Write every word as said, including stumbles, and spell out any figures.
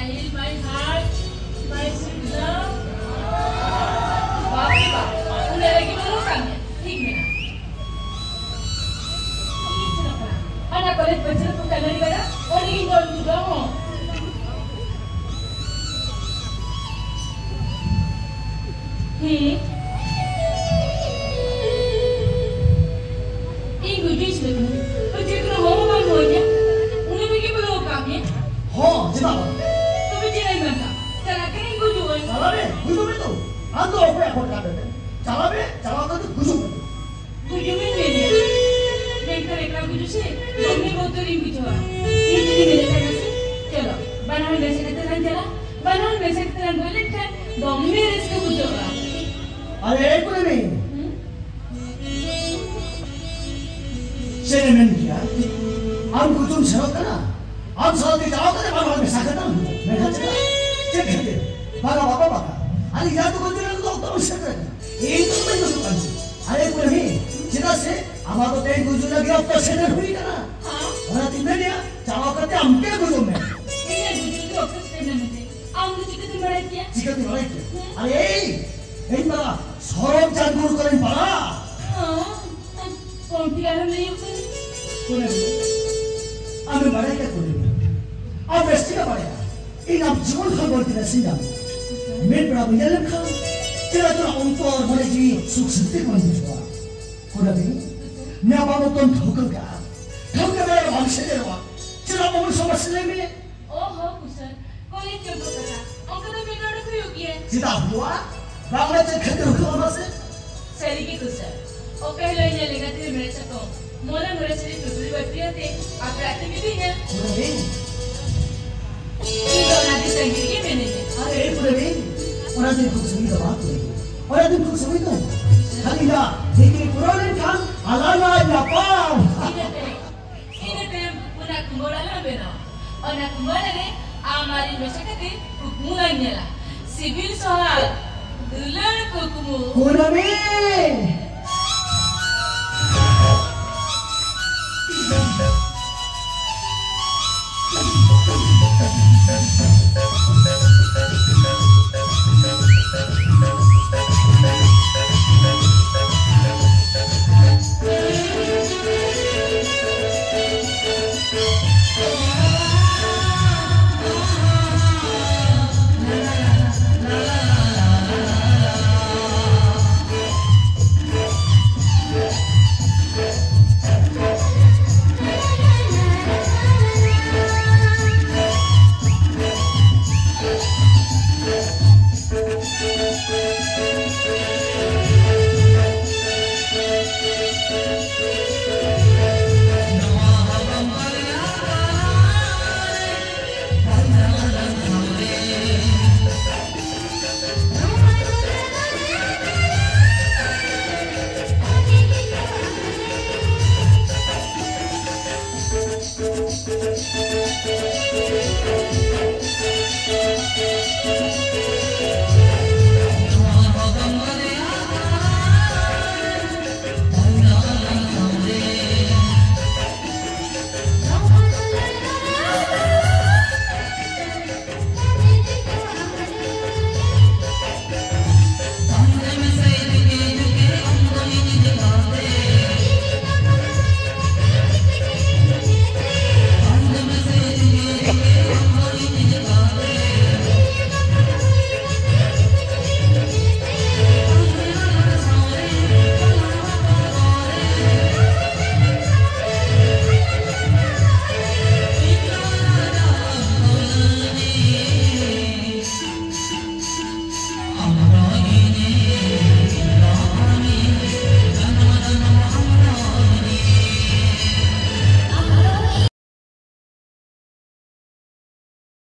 My heart, my sweet love. ᱵᱟᱯ ᱨᱮ ᱵᱟᱯ, ᱩᱱᱟᱹᱜ ᱨᱟᱹᱜᱤ ᱵᱟᱹᱱᱩᱜ ᱠᱟᱜ ᱢᱮᱭᱟ᱾ ᱴᱷᱤᱠ ᱢᱮᱱᱟᱜᱼᱟ᱾ ᱦᱟᱱᱟ ᱠᱚᱞᱮᱡᱽ ᱯᱟᱹᱪᱷᱞᱟᱹ ᱠᱚ ᱠᱟᱱᱟᱲᱤ ᱜᱟᱰᱟ, ᱚᱸᱰᱮ ᱜᱤᱧ ᱫᱚᱱ ᱠᱩᱫᱩᱜᱼᱟ ᱦᱚᱸ᱾ ᱦᱮᱸ᱾ ᱤᱧ ᱜᱩᱡᱩᱧ ᱥᱮᱱᱚᱜ ᱠᱟᱱᱟ᱾ ᱯᱟᱹᱪᱷᱞᱟᱹ ᱠᱷᱚᱱᱟᱜ ᱦᱚᱦᱚ ᱵᱟᱢ ᱦᱚᱦᱚᱧᱟ᱾ ᱩᱱᱟᱹᱜ ᱨᱟᱹᱜᱤ ᱵᱚᱞᱚ ᱟᱠᱟᱫ ᱢᱮᱭᱟ᱾ ᱦᱚᱸ, ᱪᱮᱫᱟᱜ ᱵᱟᱝ? ᱛᱚᱵᱮ ᱪᱮᱫ ᱮᱢ ᱢᱮᱱᱫᱟ? ᱪᱟᱞᱟᱜ ᱠᱟᱹᱱᱟᱹᱧ, ᱜᱩᱡᱩᱜ ᱟᱹᱧ᱾ ᱪᱟᱞᱟᱜ ᱢᱮ, ᱜᱩᱡᱩᱜ ᱢᱮ ᱛᱚ᱾ ᱟᱢ ᱫᱚ ᱚᱠᱚᱭᱟᱜ ᱯᱷᱳᱱ ᱠᱟᱱ ᱛᱟᱢ? ᱪᱟᱞᱟᱜ ᱢᱮ, ᱪᱟᱞᱟᱣ ᱠᱟᱛᱮ ᱜᱩᱡᱩᱜ ᱢᱮ᱾ ᱜᱩᱡᱩᱜ ᱢᱮᱧ ᱢᱮᱱᱮᱫ, ᱢᱮᱱᱠᱷᱟᱱ ᱮᱠᱞᱟ ᱜᱩᱡᱩᱜ ᱥᱮ ᱫᱚᱢᱮ ᱵᱚᱛᱚᱨᱤᱧ ᱵᱩᱡᱷᱟᱹᱣᱟ᱾ ᱤᱧ ᱡᱩᱫᱤ ᱢᱮᱱᱮᱫ ᱠᱟᱱᱟ ᱥᱮ, ᱪᱚᱞᱚ, ᱵᱟᱱᱟ ᱦᱚᱲ ᱢᱮᱥᱟ ᱠᱟᱛᱮ ᱞᱟᱝ ᱪᱟᱞᱟᱜ, ᱵᱟᱱᱟ ᱦᱚᱲ ᱢᱮᱥᱟ ᱠᱟᱛᱮ ᱞᱟᱝ ᱜᱚᱡ ᱞᱮᱱᱠᱷᱟᱱ ᱫᱚᱢᱮ ᱨᱟᱹᱥᱠᱟᱹ ᱵᱩᱡᱷᱟᱹᱜᱼᱟ᱾ ᱟᱨᱮ, ᱮᱭ ᱠᱩᱱᱟᱹᱢᱤ! ᱦᱩᱸ? ᱪᱮᱫ ᱮ ᱢᱮᱱ ᱠᱮᱭᱟ? ᱟᱢ ᱜᱩᱡᱩᱢ ᱥᱮᱱᱚᱜ ᱠᱟᱱᱟ? ᱟᱢ ᱥᱟᱶᱛᱮ ᱪᱟᱞᱟᱣ ᱠᱟᱛᱮ ᱵᱟᱱᱟ ᱦᱚᱲ ᱢᱮᱥᱟ ᱠᱟᱛᱮ ᱞᱟᱝ ᱜᱩᱡᱩᱜᱼᱟ᱾ ᱢᱮᱱᱠᱷᱟᱱ ᱪᱮᱫᱟᱜ? ᱪᱮᱫ ᱠᱷᱟᱹᱛᱤᱨ? ᱵᱟᱝᱟ ᱵᱟᱵᱟ, ᱵᱟᱝᱟ᱾ ᱟᱞᱮ ᱡᱟᱦᱟᱸ ᱛᱮᱠᱚ ᱡᱩᱞᱮᱱ ᱫᱚ ᱚᱠᱛᱚ ᱵᱟᱝ ᱥᱮᱴᱮᱨ ᱟᱠᱟᱱᱟ᱾ ᱤᱧ ᱫᱚ ᱵᱟᱹᱧ ᱜᱩᱡᱩᱜ ᱠᱟᱱᱟ᱾ ᱟᱨᱮ ᱠᱩᱱᱟᱹᱢᱤ, ᱪᱮᱫᱟᱜ ᱥᱮ ᱟᱢᱟᱜ ᱫᱚ ᱛᱮᱦᱮᱧ ᱜᱩᱡᱩᱜ ᱞᱟᱹᱜᱤᱫ ᱚᱠᱛᱚ ᱥᱮᱴᱮᱨ ᱦᱩᱭ ᱟᱠᱟᱱᱟ᱾ ᱦᱮᱸ? ᱚᱱᱟᱛᱤᱧ ᱢᱮᱱᱮᱫᱼᱟ, ᱪᱟᱞᱟᱣ ᱠᱟᱛᱮ ᱟᱢ ᱜᱮ ᱜᱩᱡᱩᱜ ᱢᱮ᱾ ᱤᱧᱟᱹᱜ ᱜᱩᱡᱩᱜ ᱞᱟᱹᱜᱤᱫ ᱚᱠᱛᱚ ᱥᱮᱴᱮᱨ ᱮᱱᱟ ᱢᱮᱱᱛᱮ ᱟᱢ ᱫᱚ ᱪᱤᱠᱟᱹᱛᱮᱢ ᱵᱟᱲᱟᱭ ᱠᱮᱭᱟ? ᱪᱤᱠᱟᱹᱛᱮᱢ ᱵᱟᱲᱟᱭ ᱠᱮᱭᱟ? ᱦᱮᱸ? ᱟᱨᱮ, ᱮᱭ, ᱤᱧ ᱢᱟ ᱥᱚᱨᱚᱢ ᱪᱟᱸᱫᱽ ᱜᱩᱨ ᱠᱚᱨᱮᱧ ᱯᱟᱲᱟᱜᱼᱟ᱾ ᱦᱮᱸ? ᱠᱚᱢ ᱴᱷᱤᱠ ᱟᱞᱚᱢ ᱞᱟᱹᱭ ᱦᱚᱪᱚᱧ᱾ ᱠᱩᱱᱟᱹᱢᱤ, ᱟᱢᱮᱢ ᱵᱟᱲᱟᱭ ᱜᱮᱭᱟ ᱠᱩᱱᱟᱹᱢᱤ᱾ ᱟᱢ ᱵᱮᱥ ᱴᱷᱤᱠ ᱮᱢ ᱵᱟᱲᱟᱭᱟ᱾ ᱤᱧ ᱟᱢ ᱡᱤᱵᱚᱱ ᱠᱷᱚᱱ ᱵᱟᱹᱲᱛᱤ ᱵᱮᱥᱤᱧ ᱧᱟᱢ᱾ ᱢᱤᱫ ᱵᱮᱲᱟ ᱵᱟᱹᱧ ᱧᱮᱞ ᱞᱮᱢ ᱠᱷᱟᱱ, ᱪᱮᱫᱟᱜ ᱪᱚ ᱚᱱᱛᱚᱨ ᱢᱚᱱᱮ ᱡᱤᱣᱤ ᱥᱩᱠ ᱥᱟᱱᱛᱤ ᱠᱚᱧ ᱵᱩᱡᱷᱟᱹᱣᱟ᱾ ᱠᱩᱱᱟᱹᱢᱤ, ᱱᱤᱭᱟᱹ ᱵᱟᱵᱚᱫ ᱫᱚᱢ ᱴᱷᱟᱹᱣᱠᱟᱹ ᱠᱟᱜᱼᱟ᱾ ᱴᱷᱟᱹᱣᱠᱟᱹ ᱫᱟᱲᱮ ᱵᱟᱢ ᱥᱮᱴᱮᱨᱚᱜᱼᱟ᱾ ᱪᱮᱫᱟᱜ ᱵᱟᱵᱚᱱ ᱥᱚᱢᱟᱡᱽ ᱞᱟᱹᱭ ᱢᱮ? ᱚᱦᱚ, ᱠᱩᱥᱟᱹᱞ, ᱠᱚᱞᱮᱡᱽ ᱪᱚᱞ ᱠᱚ ᱠᱟᱛᱷᱟ, ᱚᱱᱠᱟ ᱫᱚ ᱢᱤᱫ ᱰᱚᱸᱰᱮ ᱦᱩᱭᱩᱜ ᱜᱮᱭᱟ᱾ ᱪᱮᱫᱟᱜ ᱦᱩᱭᱩᱜᱼᱟ? ᱵᱟᱝ ᱪᱮᱫ ᱠᱷᱟᱹᱛᱤᱨ ᱦᱩᱭᱩᱜᱼᱟ ᱢᱟᱥᱮ? ᱥᱟᱹᱨᱤ ᱜᱮ ᱠᱩᱥᱟᱹᱞ, ᱚᱠᱟ ᱦᱤᱞᱳᱜ ᱤᱧᱟᱹᱜ ᱞᱮᱸᱜᱟ ᱛᱤᱨᱮ ᱢᱮᱲᱦᱮᱫ ᱥᱟᱠᱚᱢ, ᱢᱚᱱᱮ ᱢᱚᱱᱮ ᱥᱟᱹᱨᱤ ᱴᱩᱴᱩᱨᱤ ᱵᱟᱹᱴᱤ ᱟᱛᱮ ᱟᱯᱮ ᱚᱲᱟᱜ ᱛᱮᱢ ᱤᱫᱤᱧᱟ? ᱠᱩᱱᱟᱹᱢᱤ᱾ ᱤᱧ ᱫᱚ ᱚᱱᱟ ᱫᱤᱱ ᱛᱟᱺᱜᱤ ᱨᱮᱜᱮ ᱢᱮᱱᱟᱹᱧᱟ᱾ ᱟᱨᱮ ᱠᱩᱱᱟᱹᱢᱤ, ᱚᱱᱟ ᱫᱤᱱ ᱠᱷᱩᱵ ᱥᱟᱺᱜᱤᱧ ᱫᱚ ᱵᱟᱝ ᱠᱩᱱᱟᱹᱢᱤ, ᱚᱱᱟ ᱫᱤᱱ ᱠᱷᱩᱵ ᱥᱟᱺᱜᱤᱧ ᱫᱚ᱾ ᱠᱷᱟᱹᱞᱤ ᱤᱧᱟᱹᱜ ᱰᱤᱜᱽᱨᱤ ᱯᱩᱨᱟᱹᱣ ᱞᱮᱱᱠᱷᱟᱱ ᱟᱞᱟᱝ ᱞᱟᱝ ᱧᱟᱯᱟᱢ᱾ ᱤᱱᱟᱹ ᱛᱟᱭᱚᱢ, ᱤᱱᱟᱹ ᱛᱟᱭᱚᱢ ᱚᱱᱟ ᱠᱩᱢᱵᱟᱹ ᱚᱲᱟᱜ ᱞᱟᱝ ᱵᱮᱱᱟᱣᱟ᱾ ᱚᱱᱟ ᱠᱩᱢᱵᱟᱹ ᱚᱲᱟᱜ ᱨᱮ ᱟᱢ ᱟᱨ ᱤᱧ ᱢᱮᱥᱟ ᱠᱟᱛᱮ ᱠᱩᱠᱢᱩ ᱞᱟᱝ ᱧᱮᱞᱟ᱾ ᱥᱤᱵᱤᱞ ᱥᱚᱦᱟᱜ ᱫᱩᱞᱟᱹᱲ ᱠᱩᱠᱢᱩ᱾ ᱠᱩᱱᱟᱹᱢᱤ!